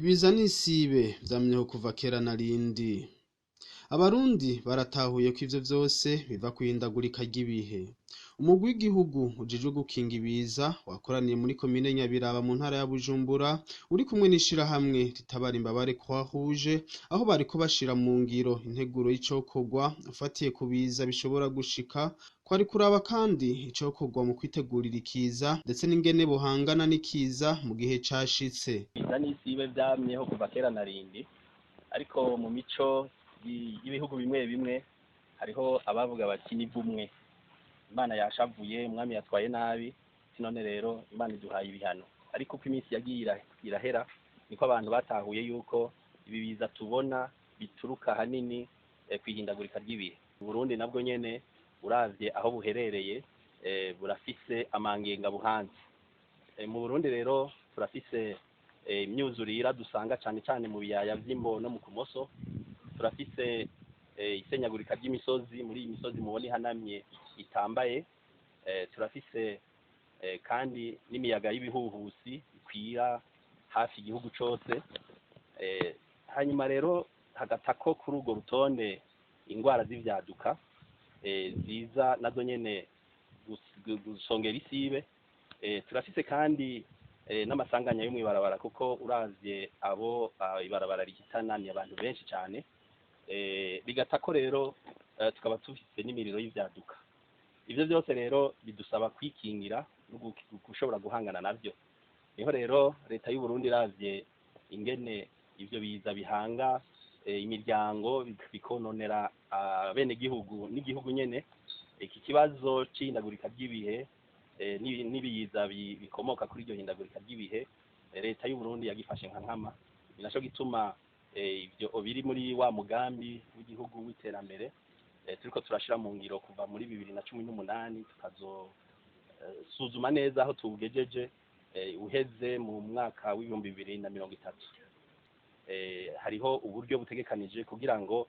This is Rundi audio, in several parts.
Ibiza n'isibe vyamyeho kuva kera na rindi. Abarundi baratahuye ko ivyo vyose biva kw'ihindagurika ry'ibihe. Umugwi w'igihugu ujejwe gukinga ibiza wakoraniye muri komine Nyabiraba mu ntara ya Bujumbura, uri kumwe n'ishirahamwe ritabara imbabare Croix Rouge, aho bariko bashira mu ngiro integuro y'icokorwa ufatiye ku biza bishobora gushika. Kwari kuraba kandi icokorwa mu kwitegurira ikiza, ndetse n'ingene bohangana n'ikiza mu gihe cashitse. Ibiza n'isibe vyamyeho kuva kera na rindi, ariko mu mico y'ibihugu bimwe bimwe hariho abavuga bati nivumwe, Imana yashavuye, umwami yatwaye nabi, none rero Imana iduhaye ibihano. Ariko uko iminsi yagiye irahera niko abantu batahuye yuko ibi biza tubona bituruka ahanini kw'ihindagurika ry'ibihe. Burundi nabwo nyene uravye aho buherereye, burafise amangenga buhanze. Mu Burundi rero turafise imyuzurira dusanga cane cane mu biyaya vy'Imbo no mu Kumoso. Turafise isenyagurika ry'imisozi, muri iyi misozi mubona ihanamye itambaye. Turafise kandi n'imiyaga y'ibihuhusi ikwira hafi igihugu cose. Hanyuma rero hagatako kuri urwo rutonde ingwara z'ivyaduka, ziza nazo nyene gusongera isibe. Turafise kandi n'amasanganya yo mw'ibarabara, kuko uravye abo ibarabara rihitana ni abantu benshi cane. Bigatako rero tukaba tufise n'imiriro y'ivyaduka. Ivyo vyose rero bidusaba kwikingira no gushobora guhangana navyo. Niho rero leta y'u Burundi iravye ingene ivyo biza bihanga imiryango, bikononera abenegihugu n'igihugu nyene. Iki kibazo c'ihindagurika ry'ibihe n'ibiza bikomoka kuri iryo hindagurika ry'ibihe, leta y'u Burundi yagifashe nka nkama. Ni naco gituma ivyo biri muri wa mugambi w'igihugu w'iterambere, turiko turashira mu ngiro kuva muri 2018, tukazosuzuma neza aho tuwugejeje, uheze mu mwaka w'2030. Hariho uburyo butegekanije kugira ngo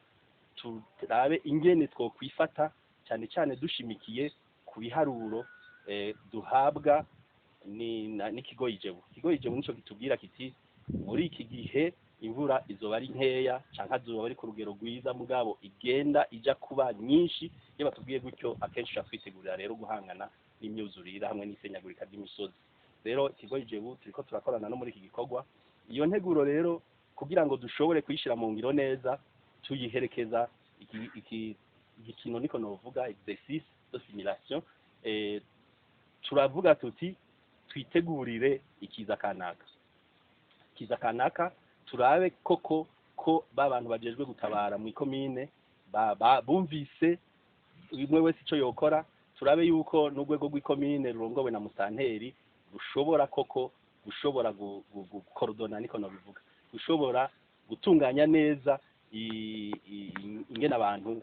turabe ingene twokwifata, cane cane dushimikiye ku biharuro duhabwa n'ikigo IJEBU. Ikigo IJEBU nico kitubwira kiti muri iki gihe imvura izoba ari nkeya canke azoba ari ku rugero rwiza, mugabo igenda ija kuba nyinshi. Iyo batubwiye gutyo, akenshi uca twitegurira rero guhangana n'imyuzurira hamwe n'isenyagurika ry'imisozi. Rero ikigo IJEBU turiko turakorana no muri iki gikorwa. Iyo nteguro rero, kugira ngo dushobore kuyishira mu ngiro neza, tuyiherekeza iki igikino, niko novuga, exercice de simulation. Turavuga tuti twitegurire ikiza kanaka, ikiza kanaka, turabe koko ko ba bantu bajejwe gutabara mw'ikomine bumvise umwe wese ico yokora, turabe yuko n'urwego rw'ikomine rurongowe na musanteri rushobora koko gushobora gukorodona, niko nobivuga, gushobora gutunganya neza ingene abantu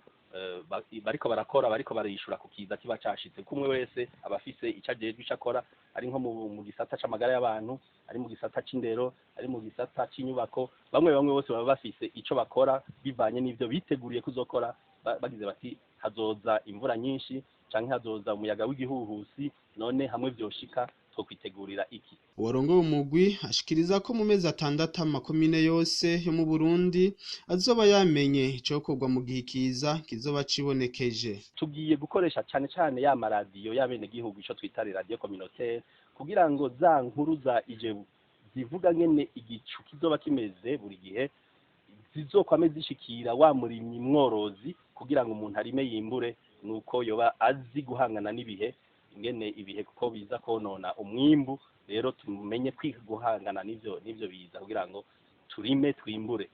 bariko barakora, bariko barishura ku kiza kiba cashitse. Kumwe wese aba afise ico ajejwe, ico akora, ari nko mu gisata c'amagara y'abantu, ari mu gisata c'indero, ari mu gisata c'inyubako. Bamwe bamwe bose baba bafise ico bakora bivanye n'ivyo biteguriye kuzokora. Bagize bati hazoza imvura nyinshi canke hazoza umuyaga w'igihuhusi, none hamwe vyoshika twokwitegurira iki? Uwarongoye umugwi ashikiriza ko mu mezi 6 amakomine yose yo mu Burundi azoba yamenye icokorwa mu gihe ikiza kizoba cibonekeje. Tugiye gukoresha cane cane ya maradiyo y'abenegihugu, ico twita radio communautaire, kugira ngo za nkuru za IJEBU zivuga ngene igicu kizoba kimeze buri gihe zizokwame zishikira wa murimyi mworozi, kugira ngo umuntu arime yimbure nuko yoba azi guhangana n'ibihe, ingene ibihe kuko biza konona umwimbu. Rero tumenye kwiga guhangana n'ivyo biza kugira ngo turime twimbure.